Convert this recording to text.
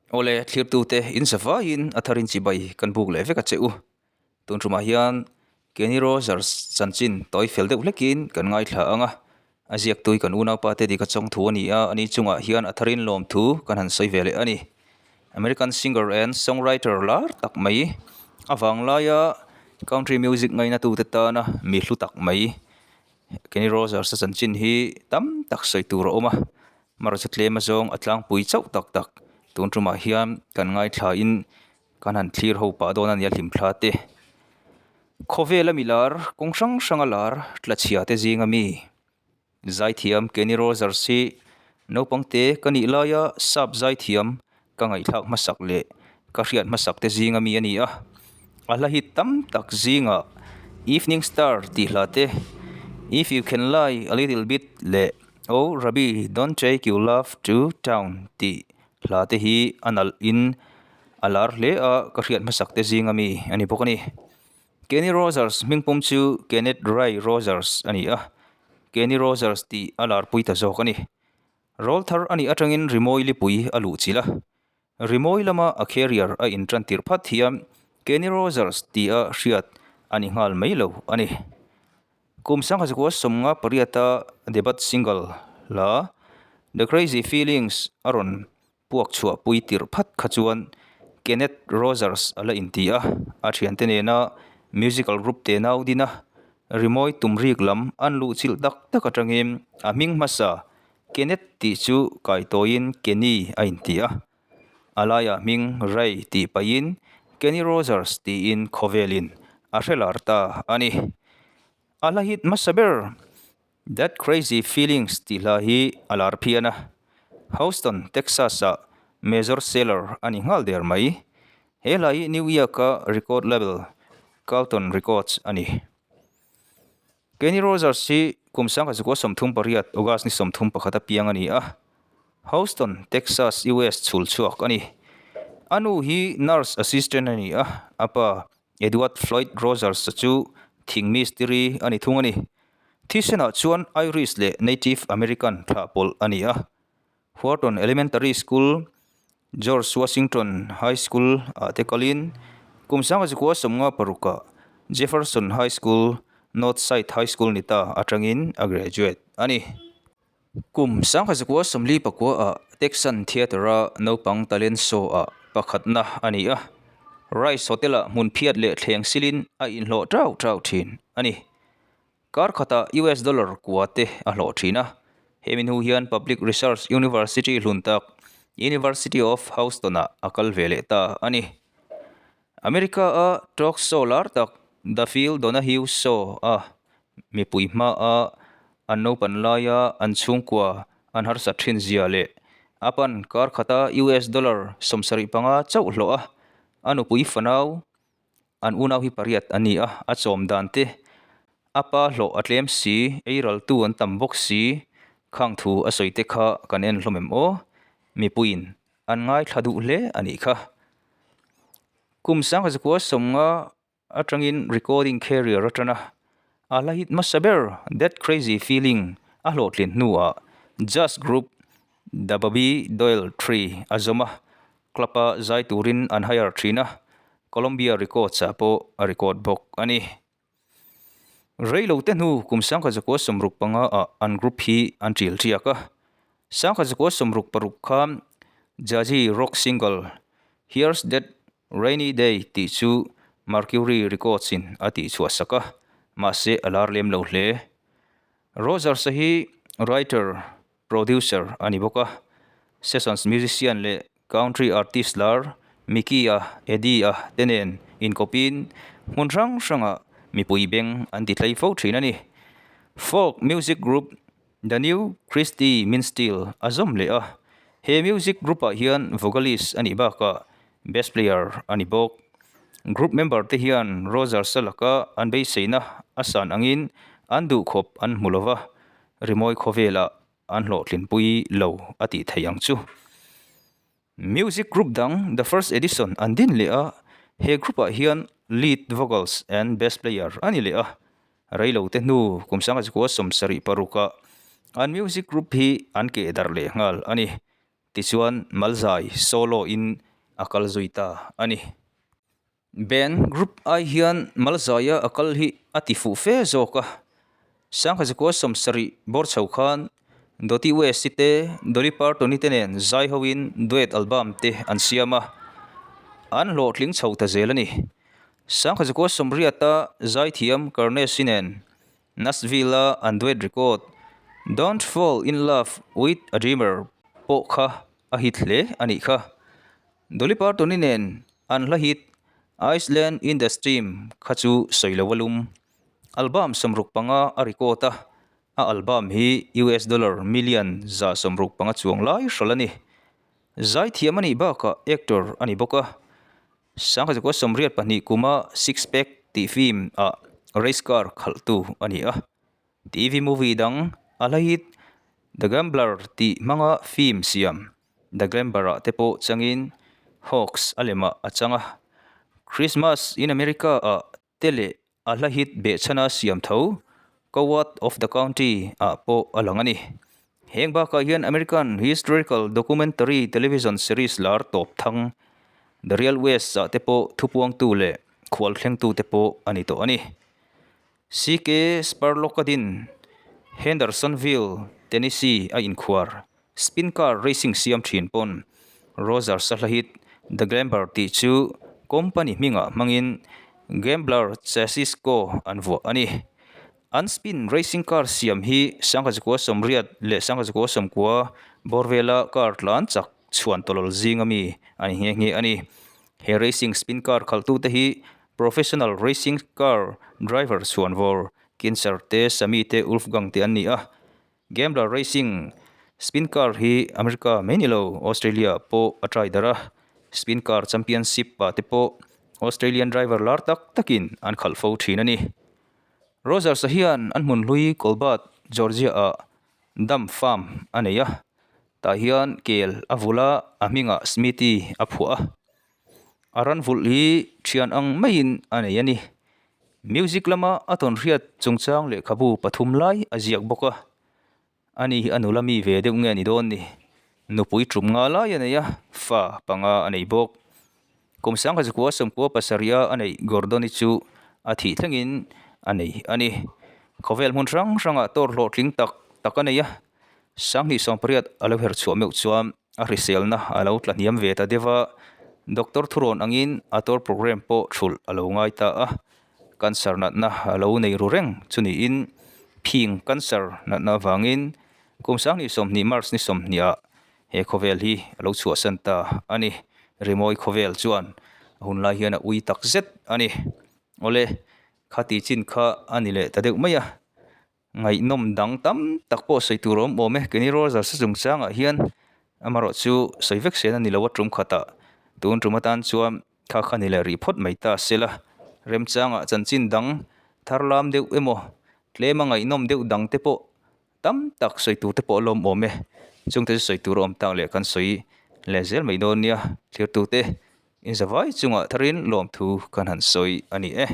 Awle, thlirtute in zavaiin a tharin chibai kan buk leh vek a che u. Tun tumah hian Kenny Rogers chanchin tawi fel deuh hlekin kan ngaithla ang a, a ziaktui kan unaupa te dik a chawng thu a ni a, ani chungah hian a tharin lawmthu kan han sawi ve leh a ni. American singer and songwriter lar tak mai, a vanglaia country music ngainatute tana mi hlu tak mai Kenny Rogers a chanchin hi tam tak sawi tur a awm a, hmarcha tlem azawng a tlangpui chauh tak tak tun tumah hian kan ngaithlain kan han thlir ho pah dawn a nia hlimthla te. Khawvela mi lar kawng hrang hranga lar tlachhia te zinga mi Zaithiam Kenny Rogers hi naupang te ka nih laia sap zaithiam ka ngaihthlak hmasak leh ka hriat hmasak te zinga mi a ni a. A hla hi tam tak zingah Evening Star tih hla te, If You Can Lie A Little Bit leh Oh Rabbi Don't Take Your Love To Town tih hla te hi a nalh in a lar hle a, ka hriat hmasak te zinga mi a ni bawk a ni. Kenny Rogers hmingpum chu Kenneth Ray Rogers a ni a, Kenny Rogers tih a larpui ta zawk a ni. Rawl thar a nih atangin rimawi lipui a luh chilh a, rimawi lama a career a intan tirh phat hian Kenny Rogers tih a hriat a ni nghal mai lo a ni. Kum sangha zakua sawmnga pariata debut single hla The Crazy Feelings a rawn Puak chhuahpui tirh phat kha chuan Kenneth Rogers a la inti a, a thiante nena musical group te nau din a, rimawi tum rik lam an luh chilh tak tak atangin a hming hmasa Kenneth tih chu kaitawiin Kenny a inti a, a laiah hming Ray tih pahin Kenny Rogers tiin khawvelin a hre lar ta a ni. A hla hit hmasa ber That Crazy Feelings tih hla hi a lar phian a, Houston, Texas-ah major seller a ni nghal der mai. He hla hi New York-a record label Carlton Records a ni. Kenny Rogers hi kum sangkhat zakua 38 August ni 31 a piang a ni a, Houston, Texas, US chhul chhuak a ni. A nu hi nurse assistant a ni a, a pa Edward Floyd Rogers-a chu thing mistiri a ni thung a ni. Thisenah chuan Irish leh Native American thlah pawlh a ni a. Wharton Elementary School, George Washington High School ah te kalin kum sangha 96 ah Jefferson High School, Northside High School ni ta atangin a graduate a ni. Kum 1949 ah Texan Theatre-a naupang talent show ah pakhatna a ni a, Rice Hotel-ah hmun phiat leh thleng silin a inhlawh tau tau thin a ni. Kar khatah US dollar kua te a hlawh thin a, hemi hnu hian Public Research University hlun tak University of Houston-ah a kal ve leh ta a ni. America-a talk show lar tak The Phil Donahue Show a mipui hmaa an naupan laia an chhungkua an harsat thin zia leh a pan kar khata US dollar 75 chauh hlawh a, a nupui fanau An unau hi pariat a ni a, a chawm dan te, a pa hlawh a tlem si, ei raltu an tam bawk si, khang thu a sawi te kha kan en hlawm em aw? Mipuiin an ngaithla duh hle a nih kha. Kum 1950 atangin recording career atana a hla hit hmasa ber That Crazy Feeling a hlawhtlin hnuah jazz group The Bobby Doyle Three a zawm a, Club-a zai turin an hire thin a, Columbia Records-ah pawh a record bawk a ni. Reilote hnu kum 1965-ah an group hi an ṭil ṭiak a, 1966 khan jazzy rock single Here's That Rainy Day tih chu Mercury Records-in a tihchhuah sak a, mahse a lar lem lo hle. Rogers-a hi writer, Producer a ni bawk a, sessions musician leh country artist lar Mickey-a, Eddie-a te nen inkawpin hmun hrang hrangah mipui beng an ti tlei fo thin a ni. Folk music group The New Christy Minstrel a zawm leh a, he music group-ah hian vocalist a nih bakah bass player a ni bawk. Group member te hian Rogers-a laka an beiseina a san angin an duhkhawp an hmu lova, Rimawi khawvelah an hlawhtlinpui lo a tih theih ang chu. Music group dang The First Edition an din leh a, he group ah hian lead vocals and bass player a ni leh a. Reilo te hnu kum 1976 ah an music group hi an keh darh leh nghal a ni. Tichuan Malzai solo in a kal zui ta a ni. Band group ai hian Malzaia a kal hi a ti fuh fe zawk a. Sangkhazikua 70 bawr chho khan Dottie West-i te, Dolly Parton-i te nen zai hoin duet album te an siam a, an hlawhtling chho ta zel a ni. Sangkhazikua 80-a zaithiam Carnes-i nen Nashville-a an duet record Don't Fall In Love With A Dreamer pawh kha a hit hle a nih kha. Dolly Parton-i nen an hla hit Iceland In The Stream kha chu sawi lo a lum. Album 65 a record a, a album hi US dollar million 165 chuang lai hralh a ni. Zaithiam a nih bakah actor a ni bawk a. 1982 kuma Six Pack tih film ah race car khalhtu a ni a. TV movie dang a hla hit The Gambler tih hmanga film siam The Gambler ah te pawh changin Hawks a lemah a chang a. Christmas in America ah te leh a hla hit behchhana siam tho Coward of the County ah pawh a lang a ni. Heng bakah hian American historical documentary television series lar tawp thang The Real West ah te pawh thupuangtu leh khual thlengtu te pawh a ni tawh a ni. CK Spurlock a din Hendersonville, Tennessee a inkhuar Spin car racing siam thin pawn Rogers a hla hit The Gambler tih chu company hmingah hmangin Gambler Chassis Co an vuah a ni. An spin racing car siam hi 1980 leh 1990 bawr vela car tlan chak chhuan tawlawl zinga mi a ni nghe nghe a ni. He racing spin car khalhtute hi professional racing car driver chhuan vawr Kinser te, Sami te, Wolfgang te an ni a. Gambler Racing Spin Car hi America mai ni lo, Australia pawh a try darh a. Spin Car Championship ah te pawh Australian driver lar tak takin an khalh fo thin a ni. Rogers-a hian an hmun hlui Colbert, Georgia ah dam farm a nei a. Tah hian kel a vulh a, a hmingah Smithy a phuah a. A ran vulh hi thian ang maiin a nei a ni. Music lama a tawn hriat chungchang lehkhabu pathum lai a ziak bawk a. Ani hi a nula mi ve deuh nge ni dawn ni. Nupui tum nga lai a nei a, fa panga a nei bawk. Kum 1997 a a neih Gordon-i chu a thih thlengin a nei a ni. Khawvel hmun hrang hrangah tawr hlawhtling tak tak a nei a. 2018 a lo her chhuah meuh chuan a hriselna a lo tla hniam ve ta deuh a, doctor thurawn angin a tour programme pawh thulh a lo ngai ta a, cancer natna a lo nei ru reng chu niin phing cancer natna avangin kum 2020 March ni 20 ah he khawvel hi a lo chhuahsan ta a ni. Rimawi khawvel chuan a hun lai hian a ui tak zet a ni. Awle, khati chin kha a ni leh ta deuh mai a. Ngaihnawm dang tam tak pawh sawi tur a awm awm e. Kenny Rogers a chungchangah hian amarawh chu sawi vek sen a ni lo a tum khatah tun tum atan chuan kha kha ni leh rih phawt mai ta sela. Remchangah chanchin dang thar lam deuh emaw tlema ngaihnawm deuh dang te pawh tam tak sawi tur te pawh a lawm awm e. Chungte chu sawi tur a awm tak leh kan sawi leh zel mai dawn nia. Thirtute inzavai chungah tharin lawmthu kan han sawi a ni e.